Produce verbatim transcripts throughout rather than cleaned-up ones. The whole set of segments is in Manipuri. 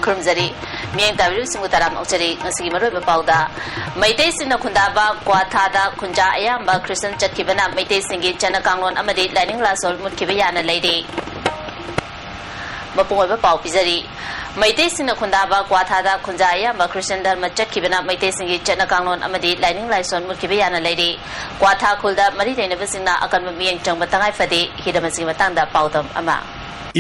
ꯈꯨꯔꯨꯝꯖꯔꯤ꯫ ꯃꯤꯠꯌꯦꯡ ꯇꯥꯕꯤꯔꯤꯕꯁꯤꯡꯕꯨ ꯇꯔꯥꯝꯅ ꯑꯣꯛꯆꯔꯤ꯫ ꯉꯁꯤꯒꯤ ꯃꯔꯨꯑꯣꯏꯕ ꯄꯥꯎꯗ, ꯃꯩꯇꯩꯁꯤꯡꯅ ꯈꯨꯟꯗꯥꯕ ꯀ꯭ꯋꯥꯊꯥꯗ ꯈꯨꯟꯖꯥ ꯑꯌꯥꯝꯕ ꯈ꯭ꯔꯤꯁꯇꯟ ꯆꯠꯈꯤꯕꯅ ꯃꯩꯇꯩꯁꯤꯡꯒꯤ ꯆꯠꯅ ꯀꯥꯡꯂꯣꯟ ꯑꯃꯗꯤ ꯂꯥꯏꯅꯤꯡ ꯂꯥꯏꯁꯣꯟ ꯃꯨꯠꯈꯤꯕ ꯌꯥꯅ ꯂꯩꯔꯤ꯫ ꯃꯄꯨꯡ ꯑꯣꯏꯕ ꯄꯥꯎ ꯄꯤꯖꯔꯤ꯫ ꯃꯩꯇꯩꯁꯤꯡꯅ ꯈꯨꯟꯗꯥꯕ ꯀ꯭ꯋꯥꯊꯥꯗ ꯈꯨꯟꯖꯥ ꯑꯌꯥꯝꯕ ꯈ꯭ꯔꯤꯁꯇꯟ ꯙꯔꯃ ꯆꯠꯈꯤꯕꯅ ꯃꯩꯇꯩꯁꯤꯡꯒꯤ ꯆꯠꯅ ꯀꯥꯡꯂꯣꯟ ꯑꯃꯗꯤ ꯂꯥꯏꯅꯤꯡ ꯂꯥꯏꯁꯣꯟ ꯃꯨꯠꯈꯤꯕ ꯌꯥꯅ ꯂꯩꯔꯤ꯫ ꯀ꯭ꯋꯥꯊꯥ ꯈꯨꯜꯗ ꯃꯔꯤ ꯂꯩꯅꯕꯁꯤꯡꯅ ꯑꯀꯟꯕ ꯃꯤꯠꯌꯦꯡ ꯆꯪꯕ ꯇꯉꯥꯏ ꯐꯗꯦ꯫ ꯍꯤꯔꯝ ꯑꯁꯤꯒꯤ ꯃꯇꯥꯡꯗ ꯄꯥꯎꯗꯝ ꯑꯃ꯫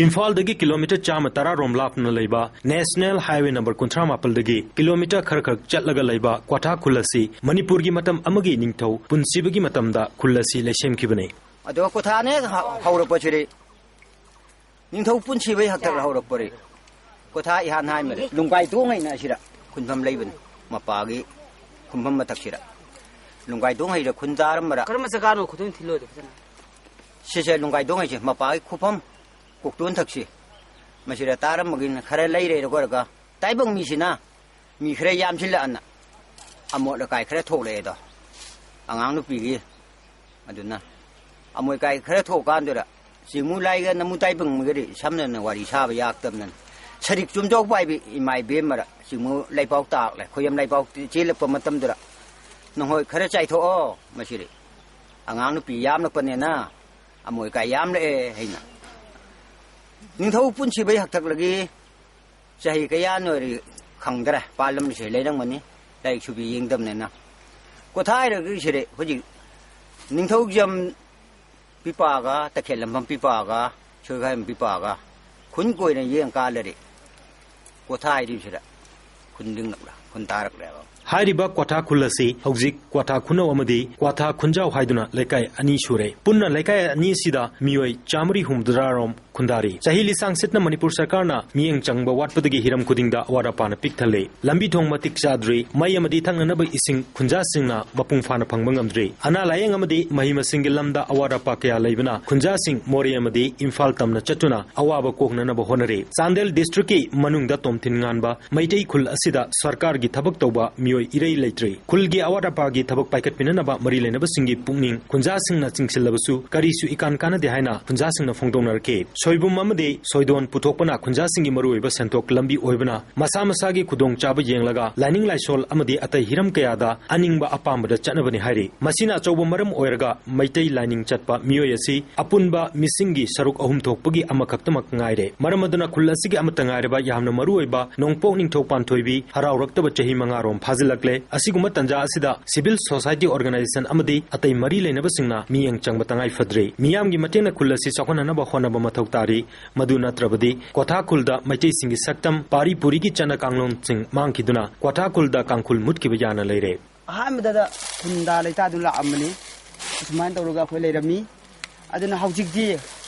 ꯏꯝꯐꯥꯜꯗꯒꯤ ꯀꯤꯂꯣꯃꯤꯇꯔ ꯆꯥꯝꯃ ꯇꯔꯥ ꯔꯣꯝ ꯂꯥꯞꯅ ꯂꯩꯕ ꯅꯦꯁꯅꯦꯜ ꯍꯥꯏꯋꯦ ꯅꯝꯕꯔ ꯀꯨꯟꯊ꯭ꯔꯥ ꯃꯥꯄꯜꯗꯒꯤ ꯀꯤꯂꯣꯃꯤꯇꯔ ꯈꯔꯈꯛ ꯆꯠꯂꯒ ꯂꯩꯕ ꯀ꯭ꯋꯥꯊꯥ ꯈꯨꯜ ꯑꯁꯤ ꯃꯅꯤꯄꯨꯔꯒꯤ ꯃꯇꯝ ꯑꯃꯒꯤ ꯅꯤꯡꯊꯧ ꯄꯨꯟꯁꯤꯕꯒꯤ ꯃꯇꯝꯗ ꯈꯨꯜ ꯑꯁꯤ ꯂꯩꯁꯦꯝꯈꯤꯕꯅꯤ꯫ ꯑꯗꯣ ꯀ꯭ꯋꯥꯊꯥꯅ ꯍꯦꯛ ꯍ-, ꯍꯧꯔꯛꯄꯁꯤꯗꯤ ꯅꯤꯡꯊꯧ ꯄꯨꯟꯁꯤꯕꯩ ꯍꯥꯛꯇꯛ ꯍꯧꯔꯛꯄꯔꯤ꯫ ꯀ꯭ꯋꯥꯊꯥ ꯏꯍꯥꯟ ꯍꯥꯏꯃꯔꯦ꯫ ꯂꯨꯡꯒꯥꯏ ꯇꯣꯡ ꯍꯥꯏꯅ ꯑꯁꯤꯗ ꯈꯨꯟꯐꯝ ꯂꯩꯕꯅꯤ꯫ ꯃꯄꯥꯒꯤ ꯈꯨꯟꯐꯝ ꯃꯊꯛꯁꯤꯗ꯫ ꯂꯨꯡꯒꯥꯏ ꯇꯣꯡ ꯍꯩꯗ ꯈꯨꯟ ꯇꯥꯔꯝꯕꯔ꯫ ꯀꯔꯝꯕ ꯖꯒꯥꯅꯣ ꯈꯨꯗꯣꯡ ꯊꯤꯜꯂꯣꯏꯗꯣ ꯐꯖꯅ? ꯁꯤꯁꯦ ꯂꯨꯡꯒꯥꯏ ꯇꯣꯡ ꯍꯩꯁꯦ ꯃꯄꯥꯒꯤ ꯈꯨꯐꯝ ꯀꯣꯛꯇꯣꯟ ꯊꯛꯁꯤ꯫ ꯃꯁꯤꯗ ꯇꯥꯔꯝꯕꯒꯤꯅ ꯈꯔ ꯂꯩꯔꯦ ꯑꯩꯈꯣꯏꯔꯒ꯫ ꯇꯥꯏꯕꯪ ꯃꯤꯁꯤꯅ ꯃꯤ ꯈꯔ ꯌꯥꯝꯁꯤꯜꯂꯛꯑꯅ ꯑꯃꯣꯠ ꯑꯀꯥꯏ ꯈꯔ ꯊꯣꯛꯂꯛꯑꯦꯗꯣ꯫ ꯑꯉꯥꯡ ꯅꯨꯄꯤꯒꯤ ꯑꯗꯨꯅ ꯑꯃꯣꯠ ꯑꯀꯥꯏ ꯈꯔ ꯊꯣꯛꯑꯀꯥꯟꯗꯨꯗ ꯆꯤꯡꯃꯨ ꯂꯥꯏꯒ ꯅꯃꯨ ꯇꯥꯏꯕꯪꯒꯗꯤ ꯁꯝꯅꯅ ꯋꯥꯔꯤ ꯁꯥꯕ ꯌꯥꯛꯇꯕꯅꯅ ꯁꯔꯤꯛ ꯆꯨꯝꯖꯥꯎ ꯄꯥꯏꯕꯤ ꯏꯃꯥ ꯏꯕꯦꯝꯃꯔ ꯆꯤꯡꯃꯨ ꯂꯩꯄꯥꯎ ꯇꯥꯛꯂꯦ꯫ ꯈꯣꯏꯌꯝ ꯂꯩꯄꯥꯎ ꯆꯦꯜꯂꯛꯄ ꯃꯇꯝꯗꯨꯗ ꯅꯈꯣꯏ ꯈꯔ ꯆꯥꯏꯊꯣꯛꯑꯣ꯫ ꯃꯁꯤꯗꯤ ꯑꯉꯥꯡ ꯅꯨꯄꯤ ꯌꯥꯝꯂꯛꯄꯅꯤꯅ ꯑꯃꯣꯠ ꯑꯀꯥꯏ ꯌꯥꯝꯂꯛꯑꯦ ꯍꯥꯏꯅ꯫ ꯅꯤꯡꯊꯧ ꯄꯨꯟꯁꯤꯕꯩ ꯍꯛꯊꯛꯂꯒꯤ ꯆꯍꯤ ꯀꯌꯥꯅꯣꯗꯤ ꯈꯪꯗ꯭ꯔꯦ, ꯄꯥꯜꯂꯝꯕꯁꯦ ꯂꯩꯔꯝꯒꯅꯤ, ꯂꯥꯏꯔꯤꯛ ꯁꯨꯕꯤ ꯌꯦꯡꯗꯕꯅꯤꯅ꯫ ꯀꯣꯊꯥꯏꯔꯒꯤꯁꯤꯗꯤ ꯍꯧꯖꯤꯛ ꯅꯤꯡꯊꯧꯖꯝ ꯄꯤꯄꯥꯒ ꯇꯈꯦꯜꯂꯝꯐꯝ ꯄꯤꯄꯥꯒ ꯁꯣꯏꯈꯥꯏꯕꯝ ꯄꯤꯄꯥꯒ ꯈꯨꯟ ꯀꯣꯏꯅ ꯌꯦꯡꯀꯥꯟꯗꯗꯤ ꯀꯣꯊꯥꯏꯔꯤꯕꯁꯤꯗ ꯈꯨꯟ ꯂꯤꯡꯂꯛꯂ ꯈꯨꯟ ꯇꯥꯔꯛꯂꯦꯕ꯫ ꯍꯥꯏꯔꯤꯕ ꯀ꯭ꯋꯥꯊꯥ ꯈꯨꯜ ꯑꯁꯤ ꯍꯧꯖꯤꯛ ꯀ꯭ꯋꯥꯊꯥ ꯈꯨꯅꯧ ꯑꯃꯗꯤ ꯀ꯭ꯋꯥꯊꯥ ꯈꯨꯟꯖꯥꯎ ꯍꯥꯏꯗꯨꯅ ꯂꯩꯀꯥꯏ ꯑꯅꯤ ꯁꯨꯔꯦ꯫ ꯄꯨꯟꯅ ꯂꯩꯀꯥꯏ ꯑꯅꯤ ꯑꯁꯤꯗ ꯃꯤꯑꯣꯏ ꯆꯥꯃꯔꯤ ꯍꯨꯝꯐꯨꯇꯔꯥ ꯔꯣꯝ ꯈꯨꯟꯗꯥꯔꯤ꯫ ꯆꯍꯤ ꯂꯤꯁꯥꯡ ꯁꯤꯠꯅ ꯃꯅꯤꯄꯨꯔ ꯁꯔꯀꯥꯔꯅ ꯃꯤꯠꯌꯦꯡ ꯆꯪꯕ ꯋꯥꯠꯄꯗꯒꯤ ꯍꯤꯔꯝ ꯈꯨꯗꯤꯡꯗ ꯑꯋꯥꯠ ꯑꯄꯥꯅ ꯄꯤꯛ ꯊꯜꯂꯤ꯫ ꯂꯝꯕꯤ ꯊꯣꯡ ꯃꯇꯤꯛ ꯆꯥꯗ꯭ꯔꯤ, ꯃꯩ ꯑꯃꯗꯤ ꯊꯛꯅꯅꯕ ꯏꯁꯤꯡ ꯈꯨꯟꯖꯥꯁꯤꯡꯅ ꯃꯄꯨꯡ ꯐꯥꯅ ꯐꯪꯕ ꯉꯝꯗ꯭ꯔꯤ꯫ ꯑꯅꯥ ꯂꯥꯌꯦꯡ ꯑꯃꯗꯤ ꯃꯍꯩ ꯃꯁꯤꯡꯒꯤ ꯂꯝꯗ ꯑꯋꯥꯠ ꯑꯄꯥ ꯀꯌꯥ ꯂꯩꯕꯅ ꯈꯨꯟꯖꯥꯁꯤꯡ ꯃꯣꯔꯦ ꯑꯃꯗꯤ ꯏꯝꯐꯥꯜ ꯇꯝꯅ ꯆꯠꯇꯨꯅ ꯑꯋꯥꯕ ꯀꯣꯛꯅꯅꯕ ꯍꯣꯠꯅꯔꯤ꯫ ꯆꯥꯟꯗꯦꯜ ꯗꯤꯁꯇ꯭ꯔꯤꯛꯀꯤ ꯃꯅꯨꯡꯗ ꯇꯣꯝꯊꯤꯟ ꯉꯥꯟꯕ ꯃꯩꯇꯩ ꯈꯨꯜ ꯑꯁꯤꯗ ꯁꯔꯀꯥꯔꯒꯤ ꯊꯕꯛ ꯇꯧꯕ ꯃꯤꯑꯣꯏ ꯏꯔꯩ ꯂꯩꯇ꯭ꯔꯦ꯫ ꯈꯨꯜꯒꯤ ꯑꯋꯥꯠ ꯑꯄꯥꯒꯤ ꯊꯕꯛ ꯄꯥꯏꯈꯠꯄꯤꯅꯅꯕ ꯃꯔꯤ ꯂꯩꯅꯕꯁꯤꯡꯒꯤ ꯄꯨꯛꯅꯤꯡ ꯈꯨꯟꯖꯥꯁꯤꯡꯅ ꯆꯤꯡꯁꯤꯜꯂꯕꯁꯨ ꯀꯔꯤꯁꯨ ꯏꯀꯥꯟ ꯀꯥꯟꯅꯗꯦ ꯍꯥꯏꯅ ꯈꯨꯟꯖꯥꯁꯤꯡꯅ ꯐꯣꯡꯗꯣꯛꯅꯔꯛꯈꯤ꯫ ꯁꯣꯏꯕꯨꯝ ꯑꯃꯗꯤ ꯁꯣꯏꯗꯣꯟ ꯄꯨꯊꯣꯛꯄꯅ ꯈꯨꯟꯖꯥꯁꯤꯡꯒꯤ ꯃꯔꯨꯑꯣꯏꯕ ꯁꯦꯟꯊꯣꯛ ꯂꯝꯕꯤ ꯑꯣꯏꯕꯅ ꯃꯁꯥ ꯃꯁꯥꯒꯤ ꯈꯨꯗꯣꯡꯆꯥꯕ ꯌꯦꯡꯂꯒ ꯂꯥꯏꯅꯤꯡ ꯂꯥꯏꯁꯣꯜ ꯑꯃꯗꯤ ꯑꯇꯩ ꯍꯤꯔꯝ ꯀꯌꯥꯗ ꯑꯅꯤꯡꯕ ꯑꯄꯥꯝꯕꯗ ꯆꯠꯅꯕꯅꯤ ꯍꯥꯏꯔꯤ꯫ ꯃꯁꯤꯅ ꯑꯆꯧꯕ ꯃꯔꯝ ꯑꯣꯏꯔꯒ ꯃꯩꯇꯩ ꯂꯥꯏꯅꯤꯡ ꯆꯠꯄ ꯃꯤꯑꯣꯏ ꯑꯁꯤ ꯑꯄꯨꯟꯕ ꯃꯤꯁꯤꯡꯒꯤ ꯁꯔꯨꯛ ꯑꯍꯨꯝ ꯊꯣꯛꯄꯒꯤ ꯑꯃꯈꯛꯇꯃꯛ ꯉꯥꯏꯔꯦ꯫ ꯃꯔꯝ ꯑꯗꯨꯅ ꯈꯨꯜ ꯑꯁꯤꯒꯤ ꯑꯃꯠꯇ ꯉꯥꯏꯔꯕ ꯌꯥꯝꯅ ꯃꯔꯨꯑꯣꯏꯕ ꯅꯣꯡꯄꯣꯛ ꯅꯤꯡꯊꯧ ꯄꯥꯟꯊꯣꯏꯕꯤ ꯍꯔꯥꯎꯔꯛꯇꯕ ꯆꯍꯤ ꯃꯉꯥꯔꯣꯝ ꯐꯥꯖꯤꯜꯂꯛꯂꯦ꯫ ꯑꯁꯤꯒꯨꯝꯕ ꯇꯥꯟꯖꯥ ꯑꯁꯤꯗ civil society organization ꯑꯃꯗꯤ ꯑꯇꯩ ꯃꯔꯤ ꯂꯩꯅꯕꯁꯤꯡꯅ ꯃꯤꯠꯌꯦꯡ ꯆꯪꯕ ꯇꯉꯥꯏ ꯐꯗ꯭ꯔꯦ꯫ ꯃꯤꯌꯥꯝꯒꯤ ꯃꯇꯦꯡꯅ ꯈꯨꯜ ꯑꯁꯤ ꯆꯥꯎꯈꯠꯅꯅꯕ ꯍꯣꯠꯅꯕ ꯃꯊꯧ ꯇꯥꯔꯤ꯫ ꯃꯗꯨ ꯅꯠꯇ꯭ꯔꯕꯗꯤ ꯀ꯭ꯋꯥꯊꯥ ꯈꯨꯜꯗ ꯃꯩꯇꯩꯁꯤꯡꯒꯤ ꯁꯛꯇꯝ, ꯄꯥꯔꯤ ꯄꯨꯔꯤꯒꯤ ꯆꯠꯅ ꯀꯥꯡꯂꯣꯟꯁꯤꯡ ꯃꯥꯡꯈꯤꯗꯨꯅ ꯀ꯭ꯋꯥꯊꯥ ꯈꯨꯜꯗ ꯀꯥꯡꯈꯨꯜ ꯃꯨꯠꯈꯤꯕ ꯌꯥꯅ ꯂꯩꯔꯦ꯫ ꯑꯍꯥꯟꯕꯗ ꯈꯨꯟꯗꯥ ꯂꯩꯇꯥꯗꯨꯅ ꯂꯥꯛꯑꯝꯕꯅꯤ꯫ ꯑꯁꯨꯃꯥꯏꯅ ꯇꯧꯔꯒ ꯑꯩꯈꯣꯏ ꯂꯩꯔꯝꯃꯤ꯫ ꯑꯗꯨꯅ ꯍꯧꯖꯤꯛꯇꯤ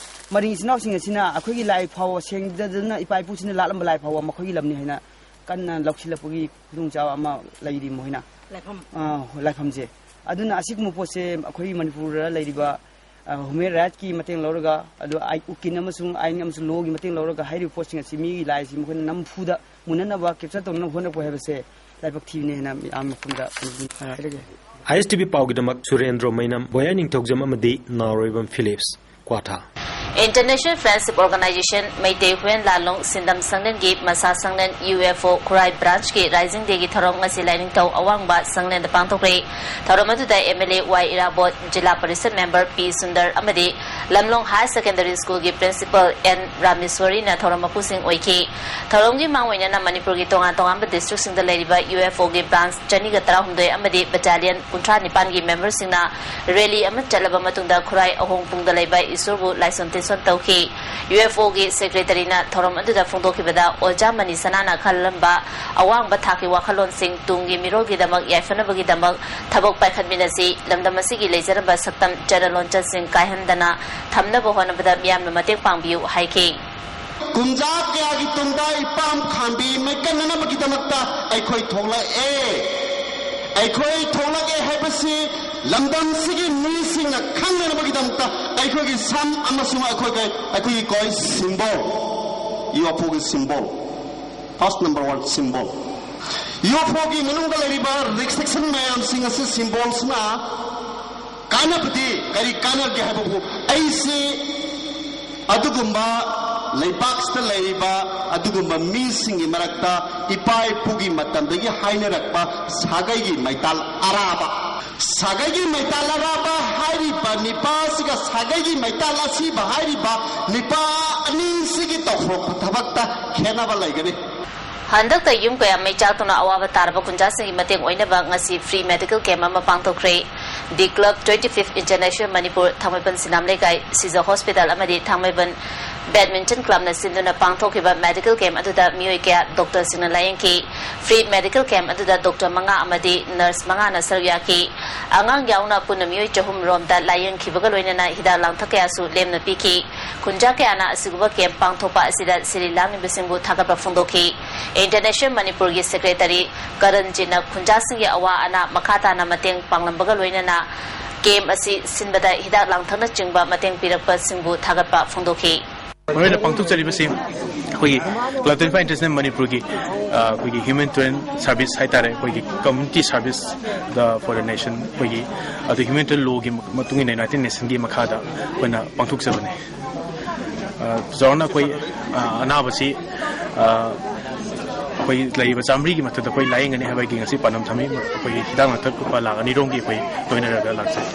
ꯃꯔꯤꯡ ꯏꯆꯤꯟ ꯏꯅꯥꯎꯁꯤꯡ ꯑꯁꯤꯅ ꯑꯩꯈꯣꯏꯒꯤ ꯂꯥꯏ ꯐꯥꯎꯕ ꯁꯦꯡꯗꯗꯅ ꯏꯄꯥ ꯏꯄꯨꯁꯤꯡꯅ ꯂꯥꯠꯂꯝꯕ ꯂꯥꯏ ꯐꯥꯎꯕ ꯃꯈꯣꯏꯒꯤ ꯂꯝꯅꯤ ꯍꯥꯏꯅ ꯀꯟꯅ ꯂꯧꯁꯤꯜꯂꯛꯄꯒꯤ ꯈꯨꯗꯣꯡꯆꯥꯕ ꯑꯃ ꯂꯩꯔꯤ ꯃꯈꯣꯏꯅ꯫ ꯂꯥꯏꯐꯝ꯫ ꯑꯥ, ꯍꯣꯏ, ꯂꯥꯏꯐꯝꯁꯦ꯫ ꯑꯗꯨꯅ ꯑꯁꯤꯒꯨꯝꯕ ꯄꯣꯠꯁꯦ ꯑꯩꯈꯣꯏ ꯃꯅꯤꯄꯨꯔꯗ ꯂꯩꯔꯤꯕ, ꯑ, human rightꯀꯤ ꯃꯇꯦꯡ ꯂꯧꯔꯒ, ꯑꯗꯨ ꯑꯥꯏ-, ꯎꯀꯤꯜ ꯑꯃꯁꯨꯡ ꯑꯥꯏꯟ ꯑꯃꯁꯨꯡ lawꯒꯤ ꯃꯇꯦꯡ ꯂꯧꯔꯒ ꯍꯥꯏꯔꯤꯕ ꯄꯣꯠꯁꯤꯡ ꯑꯁꯤ ꯃꯤꯒꯤ ꯂꯥꯏꯁꯤ ꯃꯈꯣꯏꯅ ꯅꯝꯐꯨꯗ ꯃꯨꯟꯅꯅꯕ, capture ꯇꯧꯅꯕ ꯍꯣꯠꯅꯔꯛꯄ ꯍꯥꯏꯕꯁꯦ ꯂꯥꯏꯕꯛ ꯊꯤꯕꯅꯦ ꯍꯥꯏꯅ ꯃꯌꯥꯝ ꯃꯐꯝꯗ ꯍꯥꯏꯖꯒꯦ꯫ ISTV ꯄꯥꯎꯒꯤꯗꯃꯛ ꯁꯨꯔꯦꯟꯗ꯭ꯔꯣ ꯃꯩꯅꯝ, ꯕꯣꯌꯥꯏ ꯅꯤꯡꯊꯧꯖꯝ ꯑꯃꯗꯤ ꯅꯥꯎꯔꯣꯏꯕꯝ ꯐꯤꯂꯤꯞꯁ, ꯀ꯭ꯋꯥꯊꯥ꯫ International Friendship Organization Meitei Huyen Lallong ꯁꯤꯟꯗꯝ ꯁꯪꯂꯦꯟꯒꯤ ꯃꯁꯥ ꯁꯪꯂꯦꯟ UFO ꯈꯨꯔꯥꯏ branchꯀꯤ Rising Dayꯒꯤ ꯊꯧꯔꯝ ꯉꯁꯤ ꯂꯥꯏꯅꯤꯡꯊꯧ ꯑꯋꯥꯡꯕ ꯁꯪꯂꯦꯟꯗ ꯄꯥꯡꯊꯣꯛꯈ꯭ꯔꯦ꯫ ꯊꯧꯔꯝ ꯑꯗꯨꯗ MLA ꯋꯥꯏ ꯏꯔꯥꯕꯣꯠ, ꯖꯤꯂꯥ ꯄꯔꯤꯁꯠ member ꯄꯤ ꯁꯨꯟꯗꯔ ꯑꯃꯗꯤ ꯂꯝꯂꯣꯡ Higher Secondary Schoolꯒꯤ principal ꯑꯦꯟ ꯔꯥꯃꯦꯁ꯭ꯋꯔꯤꯅ ꯊꯧꯔꯝ ꯃꯄꯨꯁꯤꯡ ꯑꯣꯏꯈꯤ꯫ ꯊꯧꯔꯝꯒꯤ ꯃꯥꯡꯑꯣꯏꯅꯅ ꯃꯅꯤꯄꯨꯔꯒꯤ ꯇꯣꯉꯥꯟ ꯇꯣꯉꯥꯟꯕ districtꯁꯤꯡꯗ ꯂꯩꯔꯤꯕ UFOꯒꯤ branch ꯆꯅꯤꯒ ꯇꯔꯥꯍꯨꯝꯗꯣꯏ ꯑꯃꯗꯤ battalion ꯀꯨꯟꯊ꯭ꯔꯥ ꯅꯤꯄꯥꯟꯒꯤ memberꯁꯤꯡꯅ rally ꯑꯃ ꯆꯠꯂꯕ ꯃꯇꯨꯡꯗ ꯈꯨꯔꯥꯏ ꯑꯍꯣꯡꯄꯨꯡꯗ ꯂꯩꯕ ꯏꯁꯣꯔꯕꯨ ꯂꯥꯏꯁꯣꯟ ꯇꯤꯟꯁꯣꯟ ꯇꯧꯈꯤ꯫ UFOꯒꯤ secretaryꯅ ꯊꯧꯔꯝ ꯑꯗꯨꯗ ꯐꯣꯡꯗꯣꯛꯈꯤꯕꯗ ꯑꯣꯖꯥ ꯃꯅꯤ ꯁꯅꯥꯅ ꯈꯜꯂꯝꯕ ꯑꯋꯥꯡꯕ ꯊꯥꯛꯀꯤ ꯋꯥꯈꯜꯂꯣꯟꯁꯤꯡ ꯇꯨꯡꯒꯤ ꯃꯤꯔꯣꯜꯒꯤꯗꯃꯛ ꯌꯥꯏꯐꯅꯕꯒꯤꯗꯃꯛ ꯊꯕꯛ ꯄꯥꯏꯈꯠꯃꯤꯟꯅꯁꯤ, ꯂꯝꯗꯝ ꯑꯁꯤꯒꯤ ꯂꯩꯖꯔꯝꯕ ꯁꯛꯇꯝ ꯆꯠꯅ ꯂꯣꯟꯆꯠꯁꯤꯡ ꯀꯥꯏꯍꯟꯗꯅ ꯊꯝꯅꯕ ꯍꯣꯠꯅꯕꯗ ꯃꯤꯌꯥꯝꯅ ꯃꯇꯦꯡ ꯄꯥꯡꯕꯤꯌꯨ ꯍꯥꯏꯈꯤ꯫ ꯀꯨꯝꯖꯥ ꯀꯌꯥꯒꯤ ꯇꯨꯡꯗ ꯏꯄꯥꯝ ꯈꯥꯝꯕꯤ ꯃꯩꯀꯟꯅꯅꯕꯒꯤꯗꯃꯛꯇ ꯑꯩꯈꯣꯏ ꯊꯣꯛꯂꯛꯑꯦ꯫ ꯑꯩꯈꯣꯏ ꯊꯣꯛꯂꯛꯑꯦ ꯍꯥꯏꯕꯁꯤ ꯂꯝꯗꯝꯁꯤꯒꯤ ꯃꯤꯁꯤꯡꯅ ꯈꯪꯅꯅꯕꯒꯤꯗꯃꯛꯇ ꯑꯩꯈꯣꯏꯒꯤ ꯁꯝ ꯑꯃꯁꯨꯡ ꯑꯩꯈꯣꯏꯒꯤ, ꯑꯩꯈꯣꯏꯒꯤ ꯀꯣꯏ symbol, UFOꯒꯤ symbol, first number one symbol꯫ UFOꯒꯤ ꯃꯅꯨꯡꯗ ꯂꯩꯔꯤꯕ restriction ꯃꯌꯥꯝꯁꯤꯡ ꯑꯁꯤ symbolꯁꯤꯅ ꯀꯥꯟꯅꯕꯗꯤ ꯀꯔꯤ ꯀꯥꯟꯅꯒꯦ ꯍꯥꯏꯕꯕꯨ, ꯑꯩꯁꯤ ꯑꯗꯨꯒꯨꯝꯕ ꯂꯩꯕꯥꯛꯁꯤꯗ ꯂꯩꯔꯤꯕ ꯑꯗꯨꯒꯨꯝꯕ ꯃꯤꯁꯤꯡꯒꯤ ꯃꯔꯛꯇ ꯏꯄꯥ ꯏꯄꯨꯒꯤ ꯃꯇꯝꯗꯒꯤ ꯍꯥꯏꯅꯔꯛꯄ ꯁꯥꯒꯩꯒꯤ ꯃꯩꯇꯥꯜ ꯑꯔꯥꯕ, ꯁꯥꯒꯩꯒꯤ ꯃꯩꯇꯥꯜ ꯑꯔꯥꯕ ꯍꯥꯏꯔꯤꯕ ꯅꯤꯄꯥ ꯑꯁꯤꯒ ꯁꯥꯒꯩꯒꯤ ꯃꯩꯇꯥꯜ ꯑꯁꯤꯕ ꯍꯥꯏꯔꯤꯕ ꯅꯤꯄꯥ ꯑꯅꯤꯁꯤꯒꯤ ꯇꯧꯊꯣꯔꯛꯄ ꯊꯕꯛꯇ ꯈꯦꯠꯅꯕ ꯂꯩꯒꯅꯤ꯫ ꯍꯟꯗꯛꯇ ꯌꯨꯝ ꯀꯌꯥ ꯃꯩ ꯆꯥꯛꯇꯨꯅ ꯑꯋꯥꯕ ꯇꯥꯔꯕ ꯈꯨꯟꯖꯥꯁꯤꯡꯒꯤ ꯃꯇꯦꯡ ꯑꯣꯏꯅꯕ ꯉꯁꯤ free medical camp ꯑꯃ ꯄꯥꯡꯊꯣꯛꯈ꯭ꯔꯦ꯫ The Club twenty-fifth International Manipur, ꯊꯥꯡꯃꯩꯕꯟ ꯁꯤꯅꯥꯝ ꯂꯩꯀꯥꯏ, ꯁꯤꯖ ꯍꯣꯁꯄꯤꯇꯥꯜ ꯑꯃꯗꯤ ꯊꯥꯡꯃꯩꯕꯟ badminton clubꯅ ꯁꯤꯟꯗꯨꯅ ꯄꯥꯡꯊꯣꯛꯈꯤꯕ medical camp ꯑꯗꯨꯗ ꯃꯤꯑꯣꯏ ꯀꯌꯥ ꯗꯣꯛꯇꯔꯁꯤꯡꯅ ꯂꯥꯌꯦꯡꯈꯤ꯫ Free medical camp ꯑꯗꯨꯗ ꯗꯣꯛꯇꯔ ꯃꯉꯥ ꯑꯃꯗꯤ ꯅꯔꯁ ꯃꯉꯥꯅ ꯁꯔꯨꯛ ꯌꯥꯈꯤ꯫ ꯑꯉꯥꯡ ꯌꯥꯎꯅ ꯄꯨꯟꯅ ꯃꯤꯑꯣꯏ ꯆꯍꯨꯝ ꯔꯣꯝꯗ ꯂꯥꯌꯦꯡꯈꯤꯕꯒ ꯂꯣꯏꯅꯅ ꯍꯤꯗꯥꯛ ꯂꯥꯡꯊꯛ ꯀꯌꯥꯁꯨ ꯂꯦꯝꯅ ꯄꯤꯈꯤ꯫ ꯈꯨꯟꯖꯥ ꯀꯌꯥꯅ ꯑꯁꯤꯒꯨꯝꯕ camp ꯄꯥꯡꯊꯣꯛꯄ ꯑꯁꯤꯗ ꯁꯤꯜꯂꯤ ꯂꯥꯡꯂꯤꯕꯁꯤꯡꯕꯨ ꯊꯥꯒꯠꯄ ꯐꯣꯡꯗꯣꯛꯈꯤ꯫ International ꯃꯅꯤꯄꯨꯔꯒꯤ secretary ꯀꯔꯟꯖꯤꯠꯅ ꯈꯨꯟꯖꯥꯁꯤꯡꯒꯤ ꯑꯋꯥ ꯑꯅꯥ ꯃꯈꯥ ꯇꯥꯅ ꯃꯇꯦꯡ ꯄꯥꯡꯂꯝꯕꯒ ꯂꯣꯏꯅꯅ camp ꯑꯁꯤ ꯁꯤꯟꯕꯗ ꯍꯤꯗꯥꯛ ꯂꯥꯡꯊꯛꯅꯆꯤꯡꯕ ꯃꯇꯦꯡ ꯄꯤꯔꯛꯄꯁꯤꯡꯕꯨ ꯊꯥꯒꯠꯄ ꯐꯣꯡꯗꯣꯛꯈꯤ꯫ ꯃꯔꯨꯑꯣꯏꯅ ꯄꯥꯡꯊꯣꯛꯆꯔꯤꯕꯁꯤ ꯑꯩꯈꯣꯏꯒꯤ Club twenty-five International ꯃꯅꯤꯄꯨꯔꯒꯤ, ꯑ, ꯑꯩꯈꯣꯏꯒꯤ humanitarian service ꯍꯥꯏꯇꯥꯔꯦ, ꯑꯩꯈꯣꯏꯒꯤ community service the for the nation, ꯑꯩꯈꯣꯏꯒꯤ ꯑꯗꯨ humanitarian lawꯒꯤ ꯃꯇꯨꯡ ꯏꯟꯅ United Nationꯒꯤ ꯃꯈꯥꯗ ꯑꯩꯈꯣꯏꯅ ꯄꯥꯡꯊꯣꯛꯆꯕꯅꯤ꯫ ꯑ, ꯆꯥꯎꯔꯥꯛꯅ ꯑꯩꯈꯣꯏ, ꯑ, ꯑꯅꯥꯕꯁꯤ, ꯑ, ꯑꯩꯈꯣꯏ ꯂꯩꯔꯤꯕ ꯆꯥꯃꯔꯤꯒꯤ ꯃꯊꯛꯇ ꯑꯩꯈꯣꯏ ꯂꯥꯌꯦꯡꯒꯅꯤ ꯍꯥꯏꯕꯒꯤ ꯉꯁꯤ ꯄꯥꯟꯗꯝ ꯊꯝꯃꯤ꯫ ꯑꯩꯈꯣꯏꯒꯤ ꯍꯤꯗꯥꯛ ꯂꯥꯡꯊꯛ ꯂꯨꯄꯥ ꯂꯥꯈ ꯑꯅꯤ ꯔꯣꯝꯒꯤ ꯑꯩꯈꯣꯏ ꯇꯣꯏꯅꯔꯒ ꯂꯥꯛꯆꯩ꯫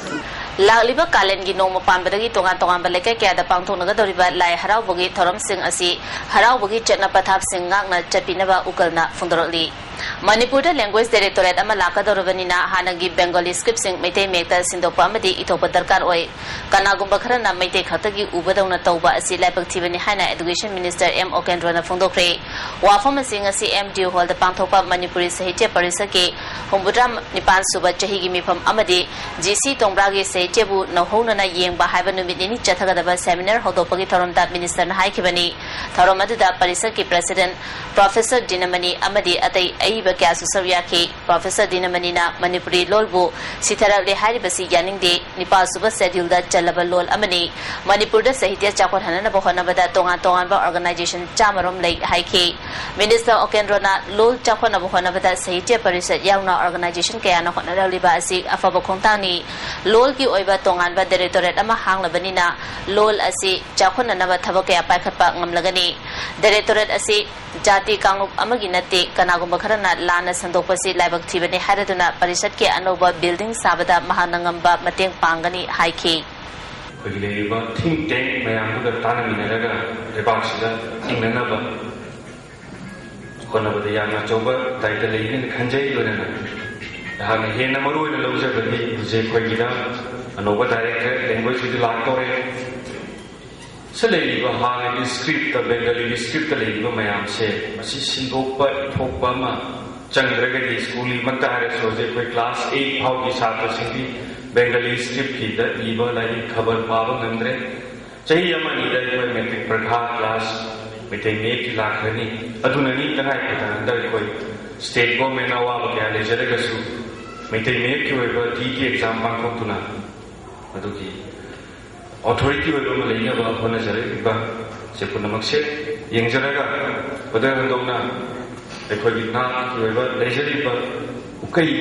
ꯂꯥꯛꯂꯤꯕ ꯀꯥꯂꯦꯟꯒꯤ ꯅꯣꯡꯃ ꯄꯥꯟꯕꯗꯒꯤ ꯇꯣꯉꯥꯟ ꯇꯣꯉꯥꯟꯕ ꯂꯩꯀꯥꯏ ꯀꯌꯥꯗ ꯄꯥꯡꯊꯣꯛꯅꯒꯗꯧꯔꯤꯕ ꯂꯥꯏ ꯍꯔꯥꯎꯕꯒꯤ ꯊꯧꯔꯝꯁꯤꯡ ꯑꯁꯤ ꯍꯔꯥꯎꯕꯒꯤ ꯆꯠꯅ ꯄꯊꯥꯞꯁꯤꯡ ꯉꯥꯛꯅ ꯆꯠꯄꯤꯅꯕ ꯎꯀꯜꯅ ꯐꯣꯡꯗꯣꯔꯛꯂꯤ꯫ ꯃꯅꯤꯄꯨꯔꯗ language directorate ꯑꯃ ꯂꯥꯛꯀꯗꯧꯔꯕꯅꯤꯅ ꯍꯥꯟꯅꯒꯤ Bengali scriptꯁꯤꯡ ꯃꯩꯇꯩ ꯃꯌꯦꯛꯇ ꯁꯤꯟꯗꯣꯛꯄ ꯑꯃꯗꯤ ꯏꯊꯣꯛꯄ ꯗꯔꯀꯥꯔ ꯑꯣꯏ꯫ ꯀꯅꯥꯒꯨꯝꯕ ꯈꯔꯅ ꯃꯩꯇꯩ ꯈꯛꯇꯒꯤ ꯎꯕꯗꯧꯅ ꯇꯧꯕ ꯑꯁꯤ ꯂꯥꯏꯕꯛ ꯊꯤꯕꯅꯤ ꯍꯥꯏꯅ Education Minister ꯑꯦꯝ ꯑꯣꯀꯦꯟꯗ꯭ꯔꯣꯅ ꯐꯣꯡꯗꯣꯛꯈ꯭ꯔꯦ꯫ ꯋꯥꯐꯝ ꯑꯁꯤ ꯉꯁꯤ MDU hallꯗ ꯄꯥꯡꯊꯣꯛꯄ ꯃꯅꯤꯄꯨꯔꯤ ꯁꯥꯍꯤꯇ꯭ꯌ ꯄꯔꯤꯁꯠꯀꯤ ꯍꯨꯝꯐꯨꯇꯔꯥ ꯅꯤꯄꯥꯟ ꯁꯨꯕ ꯆꯍꯤꯒꯤ ꯃꯤꯐꯝ ꯑꯃꯗꯤ ꯖꯤ ꯁꯤ ꯇꯣꯡꯕ꯭ꯔꯥꯒꯤ ꯁꯥꯍꯤꯇ꯭ꯌꯕꯨ ꯅꯧꯍꯧꯅꯅ ꯌꯦꯡꯕ ꯍꯥꯏꯕ ꯅꯨꯃꯤꯠ ꯅꯤꯅꯤ ꯆꯠꯊꯒꯗꯕ seminar ꯍꯧꯗꯣꯛꯄꯒꯤ ꯊꯧꯔꯝꯗ ministerꯅ ꯍꯥꯏꯈꯤꯕꯅꯤ꯫ ꯊꯧꯔꯝ ꯑꯗꯨꯗ ꯄꯔꯤꯁꯠꯀꯤ ꯄ꯭ꯔꯁꯤꯗꯦꯟ ꯄ꯭ꯔꯣꯐꯦꯁꯔ ꯗꯤꯅꯃꯅꯤ ꯑꯃꯗꯤ ꯑꯇꯩ ꯑꯏꯕ ꯀꯌꯥꯁꯨ ꯁꯔꯨꯛ ꯌꯥꯈꯤ꯫ ꯄ꯭ꯔꯣꯐꯦꯁꯔ ꯗꯤꯅꯃꯅꯤꯅ ꯃꯅꯤꯄꯨꯔꯤ ꯂꯣꯜꯕꯨ ꯁꯤꯊꯔꯛꯂꯦ ꯍꯥꯏꯔꯤꯕꯁꯤ ꯌꯥꯅꯤꯡꯗꯦ, ꯅꯤꯄꯥꯜ ꯁꯨꯕ ꯁꯦꯗ꯭ꯌꯨꯜꯗ ꯆꯜꯂꯕ ꯂꯣꯜ ꯑꯃꯅꯤ, ꯃꯅꯤꯄꯨꯔꯗ ꯁꯥꯍꯤꯇ꯭ꯌ ꯆꯥꯎꯈꯠꯍꯟꯅꯕ ꯍꯣꯠꯅꯕꯗ ꯇꯣꯉꯥꯟ ꯇꯣꯉꯥꯟꯕ ꯑꯣꯔꯒꯅꯥꯏꯖꯦꯁꯟ ꯆꯥꯃꯔꯣꯝ ꯂꯩ ꯍꯥꯏꯈꯤ꯫ ꯃꯤꯅꯤꯁꯇꯔ ꯑꯣꯀꯦꯟꯗ꯭ꯔꯣꯅ ꯂꯣꯜ ꯆꯥꯎꯈꯠꯅꯕ ꯍꯣꯠꯅꯕꯗ ꯁꯥꯍꯤꯇ꯭ꯌ ꯄꯔꯤꯁꯠ ꯌꯥꯎꯅ ꯑꯣꯔꯒꯅꯥꯏꯖꯦꯁꯟ ꯀꯌꯥꯅ ꯍꯣꯠꯅꯔꯛꯂꯤꯕ ꯑꯁꯤ ꯑꯐꯕ ꯈꯣꯡꯊꯥꯡꯅꯤ꯫ ꯂꯣꯜꯒꯤ ꯑꯣꯏꯕ ꯇꯣꯉꯥꯟꯕ ꯗꯥꯏꯔꯦꯛꯇꯣꯔꯦꯠ ꯑꯃ ꯍꯥꯡꯂꯕꯅꯤꯅ ꯂꯣꯜ ꯑꯁꯤ ꯆꯥꯎꯈꯠꯅꯅꯕ ꯊꯕꯛ ꯀꯌꯥ ꯄꯥꯏꯈꯠꯄ ꯉꯝꯂꯒꯅꯤ꯫ ꯗꯥꯏꯔꯦꯛꯇꯣꯔꯦꯠ ꯑꯁꯤ ꯖꯥꯇꯤ ꯀꯥꯡꯂꯨꯞ ꯑꯃꯒꯤ ꯅꯠꯇꯦ, ꯀꯅꯥꯒꯨꯝꯕ ꯈꯔꯅ ꯂꯥꯟꯅ ꯁꯟꯗꯣꯛꯄꯁꯤ ꯂꯥꯏꯕꯛ ꯊꯤꯕꯅꯤ ꯍꯥꯏꯔꯗꯨꯅ ꯄꯔꯤꯁꯠꯀꯤ ꯑꯅꯧꯕ ꯕꯤꯜꯗꯤꯡ ꯁꯥꯕꯗ ꯃꯍꯥꯛꯅ ꯉꯝꯕ ꯃꯇꯦꯡ ꯄꯥꯡꯒꯅꯤ ꯍꯥꯏꯈꯤ꯫ ꯑꯩꯈꯣꯏꯒꯤ ꯂꯩꯔꯤꯕ ꯊꯤꯡ ꯇꯦꯡ ꯃꯌꯥꯝꯗꯨꯒ ꯇꯥꯟꯅꯃꯤꯟꯅꯔꯒ ꯂꯩꯕꯥꯛꯁꯤꯗ ꯍꯤꯡꯅꯅꯕ ꯍꯣꯠꯅꯕꯗ ꯌꯥꯝꯅ ꯑꯆꯧꯕ ꯗꯥꯏꯇ ꯂꯩꯒꯅꯤ ꯈꯟꯖꯩ꯫ ꯂꯣꯏꯅꯅ ꯑꯩꯍꯥꯛꯅ ꯍꯦꯟꯅ ꯃꯔꯨ ꯑꯣꯏꯅ ꯂꯧꯖꯕꯗꯤ ꯍꯧꯖꯤꯛ ꯑꯩꯈꯣꯏꯒꯤꯗ ꯑꯅꯧꯕ ꯗꯥꯏꯔꯦꯛꯇꯔ ꯂꯦꯡꯒ꯭ꯋꯦꯖ ꯍꯧꯖꯤꯛ ꯂꯥꯛꯇꯧꯔꯦ꯫ ꯁꯤ ꯂꯩꯔꯤꯕ ꯍꯥꯟꯅꯒꯤ ꯁ꯭ꯀ꯭ꯔꯤꯞꯇ, ꯕꯦꯡꯒꯂꯤꯒꯤ ꯁ꯭ꯀ꯭ꯔꯤꯞꯇ ꯂꯩꯔꯤꯕ ꯃꯌꯥꯝꯁꯦ ꯃꯁꯤ ꯁꯤꯟꯗꯣꯛꯄ ꯏꯊꯣꯛꯄ ꯑꯃ ꯆꯪꯗ꯭ꯔꯒꯗꯤ ꯁ꯭ꯀꯨꯜꯒꯤꯃꯛꯇ ꯍꯥꯏꯔꯁꯨ ꯍꯧꯖꯤꯛ ꯑꯩꯈꯣꯏ ꯀ꯭ꯂꯥꯁ ꯑꯩꯠ ꯐꯥꯎꯒꯤ ꯁꯥꯇ꯭ꯔꯁꯤꯡꯗꯤ ꯕꯦꯡꯒꯂꯤ ꯁ꯭ꯀ꯭ꯔꯤꯞꯀꯤꯗ ꯏꯕ ꯂꯥꯏꯔꯤꯛ ꯈꯕꯔ ꯄꯥꯕ ꯉꯝꯗ꯭ꯔꯦ꯫ ꯆꯍꯤ ꯑꯃ ꯑꯅꯤꯗ ꯑꯩꯈꯣꯏ ꯃꯦꯇ꯭ꯔꯤꯛ ꯄꯔꯤꯈꯥ ꯀ꯭ꯂꯥꯁ ꯃꯩꯇꯩ ꯃꯌꯦꯛꯀꯤ ꯂꯥꯛꯈ꯭ꯔꯅꯤ꯫ ꯑꯗꯨꯅꯅꯤ ꯇꯉꯥꯏ ꯐꯗꯅ ꯍꯟꯗꯛ ꯑꯩꯈꯣꯏ ꯁ꯭ꯇꯦꯠ ꯒꯣꯔꯃꯦꯟꯅ ꯑꯋꯥꯕ ꯀꯌꯥ ꯂꯩꯖꯔꯒꯁꯨ ꯃꯩꯇꯩ ꯃꯌꯦꯛꯀꯤ ꯑꯣꯏꯕ ꯇꯤ ꯏ ꯇꯤ ꯑꯦꯛꯖꯥꯝ ꯄꯥꯡꯊꯣꯛꯇꯨꯅ ꯑꯗꯨꯒꯤ ꯑꯣꯊꯣꯔꯤꯇꯤ ꯑꯣꯏꯕ ꯑꯃ ꯂꯩꯅꯕ ꯍꯣꯠꯅꯖꯔꯛꯂꯤꯕ ꯁꯦ ꯄꯨꯝꯅꯃꯛꯁꯦ ꯌꯦꯡꯖꯔꯒ ꯍꯣꯗꯣꯛ ꯍꯟꯗꯣꯛꯅ ꯑꯩꯈꯣꯏꯒꯤ ꯅꯥꯠꯀꯤ ꯑꯣꯏꯕ ꯂꯩꯖꯔꯤꯕ ꯄꯨꯀꯩ,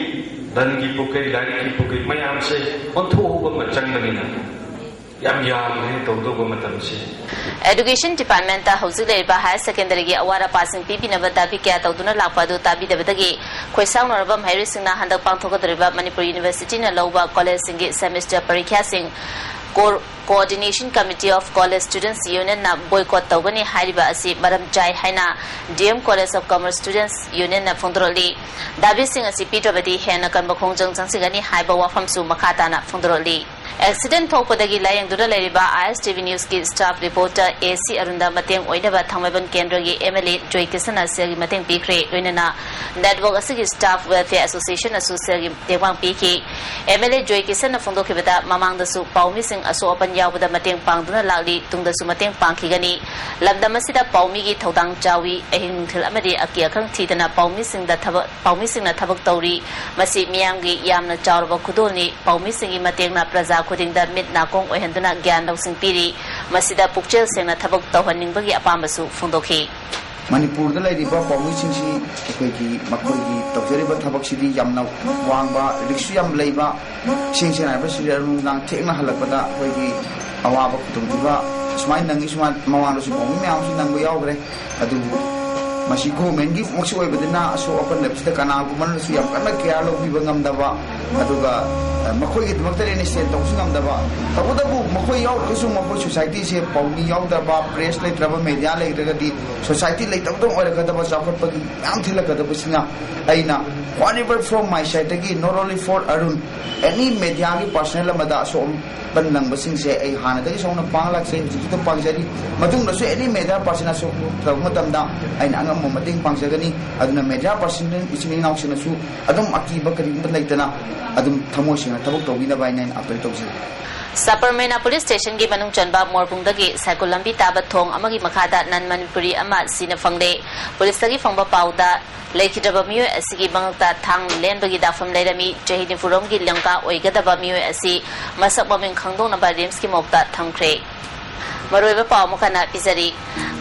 ꯂꯟꯒꯤ ꯄꯨꯀꯩ, ꯂꯥꯏꯔꯤꯛꯀꯤ ꯄꯨꯀꯩ ꯃꯌꯥꯝꯁꯦ ꯑꯣꯟꯊꯣꯛꯍꯧꯕ ꯑꯃ ꯆꯪꯕꯅꯤꯅ ꯌꯥꯝ ꯌꯥꯝꯈ꯭ꯔꯦ ꯇꯧꯗꯧꯕ ꯃꯇꯝꯁꯦ꯫ ꯑꯦꯗꯨꯀꯦꯁꯟ ꯗꯤꯄꯥꯔꯠꯃꯦꯟꯇ ꯍꯧꯖꯤꯛ ꯂꯩꯔꯤꯕ ꯍꯥꯌꯔ ꯁꯦꯀꯦꯟꯗꯔꯤꯒꯤ ꯑꯋꯥꯠ ꯑꯄꯥꯁꯤꯡ ꯄꯤꯕꯤꯅꯕ ꯗꯥꯕꯤ ꯀꯌꯥ ꯇꯧꯗꯨꯅ ꯂꯥꯛꯄ ꯑꯗꯨ ꯇꯥꯕꯤꯗꯕꯗꯒꯤ ꯈꯣꯏꯁꯥꯎꯅꯔꯕ ꯃꯍꯩꯔꯣꯏꯁꯤꯡꯅ ꯍꯟꯗꯛ ꯄꯥꯡꯊꯣꯛꯀꯗꯧꯔꯤꯕ ꯃꯅꯤꯄꯨꯔ ꯌꯨꯅꯤꯚꯔꯁꯤꯇꯤꯅ ꯂꯧꯕ ꯀꯣꯂꯦꯖꯁꯤꯡꯒꯤ ꯁꯦꯃꯤꯁꯇꯔ ꯄꯔꯤꯈ꯭ꯌꯥꯁꯤꯡ ꯀꯣ-, Coordination Committee of College Students Unionꯅ ꯕꯣꯏꯀꯣꯠ ꯇꯧꯒꯅꯤ ꯍꯥꯏꯔꯤꯕ ꯑꯁꯤ ꯃꯔꯝ ꯆꯥꯏ ꯍꯥꯏꯅ D M College of Commerce Students Unionꯅ ꯐꯣꯡꯗꯣꯔꯛꯂꯤ꯫ ꯗꯥꯕꯤꯁꯤꯡ ꯑꯁꯤ ꯄꯤꯗ꯭ꯔꯕꯗꯤ ꯍꯦꯟꯅ ꯀꯟꯕ ꯈꯣꯡꯖꯪ ꯆꯪꯁꯤꯟꯒꯅꯤ ꯍꯥꯏꯕ ꯋꯥꯐꯝꯁꯨ ꯃꯈꯥ ꯇꯥꯅ ꯐꯣꯡꯗꯣꯔꯛꯂꯤ꯫ ꯑꯦꯛꯁꯤꯗꯦꯟ ꯊꯣꯛꯄꯗꯒꯤ ꯂꯥꯌꯦꯡꯗꯨꯅ ꯂꯩꯔꯤꯕ ISTV Newsꯀꯤ staff reporter AC ꯑꯔꯨꯟꯗ ꯃꯇꯦꯡ ꯑꯣꯏꯅꯕ ꯊꯥꯡꯃꯩꯕꯟ ꯀꯦꯟꯗ꯭ꯔꯒꯤ MLA ꯖꯣꯏ ꯀꯤꯁꯟꯅ ꯁꯦꯜꯒꯤ ꯃꯇꯦꯡ ꯄꯤꯈ꯭ꯔꯦ꯫ ꯂꯣꯏꯅꯅ network ꯑꯁꯤꯒꯤ staff welfare associationꯅꯁꯨ ꯁꯦꯜꯒꯤ ꯇꯦꯡꯕꯥꯡ ꯄꯤꯈꯤ꯫ MLA ꯖꯣꯏ ꯀꯤꯁꯟꯅ ꯐꯣꯡꯗꯣꯛꯈꯤꯕꯗ, ꯃꯃꯥꯡꯗꯁꯨ ꯄꯥꯎꯃꯤꯁꯤꯡ ꯑꯁꯣꯛ ꯑꯄꯟ ꯌꯥꯎꯕꯗ ꯃꯇꯦꯡ ꯄꯥꯡꯗꯨꯅ ꯂꯥꯛꯂꯤ, ꯇꯨꯡꯗꯁꯨ ꯃꯇꯦꯡ ꯄꯥꯡꯈꯤꯒꯅꯤ꯫ ꯂꯝꯗꯝ ꯑꯁꯤꯗ ꯄꯥꯎꯃꯤꯒꯤ ꯊꯧꯗꯥꯡ ꯆꯥꯎꯏ꯫ ꯑꯍꯤꯡ ꯅꯨꯡꯊꯤꯜ ꯑꯃꯗꯤ ꯑꯀꯤ ꯑꯈꯪ ꯊꯤꯗꯅ ꯄꯥꯎꯃꯤꯁꯤꯡꯗ ꯊꯕꯛ ꯄꯥꯎꯃꯤꯁꯤꯡꯅ ꯊꯕꯛ ꯇꯧꯔꯤ꯫ ꯃꯁꯤ ꯃꯤꯌꯥꯝꯒꯤ ꯌꯥꯝꯅ ꯆꯥꯎꯔꯕ ꯈꯨꯗꯣꯜꯅꯤ꯫ ꯄꯥꯎꯃꯤꯁꯤꯡꯒꯤ ꯃꯇꯦꯡꯅ ꯄ꯭ꯔꯖꯥ ꯈꯨꯗꯤꯡꯗ ꯃꯤꯠ ꯅꯥꯀꯣꯡ ꯑꯣꯏꯍꯟꯗꯨꯅ ꯒ꯭ꯌꯥꯟ ꯂꯧꯁꯤꯡ ꯄꯤꯔꯤ꯫ ꯃꯁꯤꯗ ꯄꯨꯛꯆꯦꯜ ꯁꯦꯡꯅ ꯊꯕꯛ ꯇꯧꯍꯟꯅꯤꯡꯕꯒꯤ ꯑꯄꯥꯝꯕꯁꯨ ꯐꯣꯡꯗꯣꯛꯈꯤ꯫ ꯃꯅꯤꯄꯨꯔꯗ ꯂꯩꯔꯤꯕ ꯄꯥꯎꯃꯤꯁꯤꯡꯁꯤ ꯑꯩꯈꯣꯏꯒꯤ ꯃꯈꯣꯏꯒꯤ ꯇꯧꯖꯔꯤꯕ ꯊꯕꯛꯁꯤꯗꯤ ꯌꯥꯝꯅ ꯋꯥꯡꯕ, riskꯁꯨ ꯌꯥꯝ ꯂꯩꯕ, ꯏꯁꯦꯡ ꯁꯦꯡꯅ ꯍꯥꯏꯕ ꯁꯤꯗ ꯅꯨꯡꯗꯥꯡ ꯊꯦꯡꯅ ꯍꯜꯂꯛꯄꯗ ꯑꯩꯈꯣꯏꯒꯤ ꯑꯋꯥꯕ ꯈꯨꯗꯣꯡꯊꯤꯕ ꯁꯨꯃꯥꯏꯅ ꯅꯪꯉꯤ꯫ ꯁꯨꯃꯥꯏꯅ ꯃꯃꯥꯡꯗꯁꯨ ꯄꯥꯎꯃꯤ ꯃꯌꯥꯝꯁꯨ ꯅꯪꯕ ꯌꯥꯎꯈ꯭ꯔꯦ꯫ ꯑꯗꯨꯕꯨ ꯃꯁꯤ governmentꯀꯤꯃꯛꯁꯨ ꯑꯣꯏꯕꯅꯤꯅ ꯑꯁꯣꯛ ꯑꯄꯟ ꯂꯩꯕꯁꯤꯗ ꯀꯅꯥꯒꯨꯝꯕꯅꯁꯨ ꯌꯥꯝ ꯀꯟꯅ care ꯂꯧꯕꯤꯕ ꯉꯝꯗꯕ, ꯑꯗꯨꯒ, ꯑ, ꯃꯈꯣꯏꯒꯤꯗꯃꯛꯇ stand ꯇꯧꯕꯁꯨ ꯉꯝꯗꯕ꯫ ꯇꯧꯕꯇꯕꯨ ꯃꯈꯣꯏ ꯌꯥꯎꯗ꯭ꯔꯒꯁꯨ ꯃꯈꯣꯏ societyꯁꯦ ꯄꯥꯎꯃꯤ ꯌꯥꯎꯗ꯭ꯔꯕ, press ꯂꯩꯇ꯭ꯔꯕ, media ꯂꯩꯇ꯭ꯔꯒꯗꯤ society ꯂꯩꯇꯕꯗ ꯑꯣꯏꯔꯛꯀꯗꯕ, ꯆꯥꯎꯈꯠꯄꯒꯤ ꯃꯌꯥꯝ ꯊꯤꯜꯂꯛꯀꯗꯕꯁꯤꯅ ꯑꯩꯅ whatever from my sideꯇꯒꯤ not only for Arun, any mediaꯒꯤ personnel ꯑꯃꯗ ꯑꯁꯣꯛ ꯑꯄꯟ ꯅꯪꯕꯁꯤꯡꯁꯦ ꯑꯩ ꯍꯥꯟꯅꯗꯒꯤ ꯁꯣꯛꯅ ꯄꯥꯡ ꯂꯥꯛꯆꯩ, ꯍꯧꯖꯤꯛꯁꯨ ꯑꯗꯨꯝ ꯄꯥꯡꯖꯔꯤ꯫ ꯃꯇꯨꯡꯗꯁꯨ any media person ꯑꯁꯣꯛ ꯇꯧꯕ ꯃꯇꯝꯗ ꯑꯩꯅ ꯑꯉꯝꯕ ꯃꯇꯦꯡ ꯄꯥꯡꯖꯒꯅꯤ꯫ ꯑꯗꯨꯅ media person ꯏꯆꯤꯟ ꯏꯅꯥꯎꯁꯤꯡꯅꯁꯨ ꯑꯗꯨꯝ ꯑꯀꯤꯕ ꯀꯔꯤꯒꯨꯝꯕ ꯂꯩꯇꯅ ꯑꯗꯨꯝ ꯊꯃꯣꯏ ꯁꯦꯡꯅ ꯊꯕꯛ ꯇꯧꯕꯤꯅꯕ ꯍꯥꯏꯅ ꯑꯩꯅ appeal ꯇꯧꯖꯩ꯫ ꯁꯕꯔꯃꯦꯅꯥ police stationꯒꯤ ꯃꯅꯨꯡ ꯆꯟꯕ ꯃꯣꯔꯕꯨꯡꯗꯒꯤ ꯁꯥꯏꯀꯨꯜ ꯂꯝꯕꯤ ꯇꯥꯕ ꯊꯣꯡ ꯑꯃꯒꯤ ꯃꯈꯥꯗ non Manipuri ꯑꯃ ꯁꯤꯅ ꯐꯪꯂꯦ꯫ Policeꯇꯒꯤ ꯐꯪꯕ ꯄꯥꯎꯗ, ꯂꯩꯈꯤꯗ꯭ꯔꯕ ꯃꯤꯑꯣꯏ ꯑꯁꯤꯒꯤ ꯃꯉꯛꯇ ꯊꯥꯡ ꯂꯦꯟꯕꯒꯤ ꯗꯥꯐꯝ ꯂꯩꯔꯝꯃꯤ꯫ ꯆꯍꯤ ꯅꯤꯐꯨꯔꯣꯝꯒꯤ ꯂꯝꯀꯥ ꯑꯣꯏꯒꯗꯕ ꯃꯤꯑꯣꯏ ꯑꯁꯤ ꯃꯁꯛ ꯃꯃꯤꯡ ꯈꯪꯗꯣꯛꯅꯕ RIMSꯀꯤ morgueꯗ ꯊꯝꯈ꯭ꯔꯦ꯫ ꯃꯔꯨꯑꯣꯏꯕ ꯄꯥꯎ ꯑꯃꯨꯛ ꯍꯟꯅ ꯄꯤꯖꯔꯤ꯫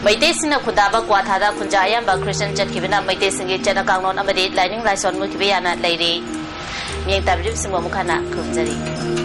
ꯃꯩꯇꯩꯁꯤꯡꯅ ꯈꯨꯟꯗꯥꯕ ꯀ꯭ꯋꯥꯊꯥꯗ ꯈꯨꯟꯖꯥ ꯑꯌꯥꯝꯕ Christian ꯆꯠꯈꯤꯕꯅ ꯃꯩꯇꯩꯁꯤꯡꯒꯤ ꯆꯠꯅ ꯀꯥꯡꯂꯣꯟ ꯑꯃꯗꯤ ꯂꯥꯏꯅꯤꯡ ꯂꯥꯏꯁꯣꯟ ꯃꯨꯠꯈꯤꯕ ꯌꯥꯅ ꯂꯩꯔꯤ꯫ ꯃꯤꯠꯌꯦꯡ ꯇꯥꯕꯤꯔꯤꯕꯁꯤꯡꯕꯨ ꯑꯃꯨꯛ ꯍꯟꯅ ꯈꯨꯔꯨꯝꯖꯔꯤ꯫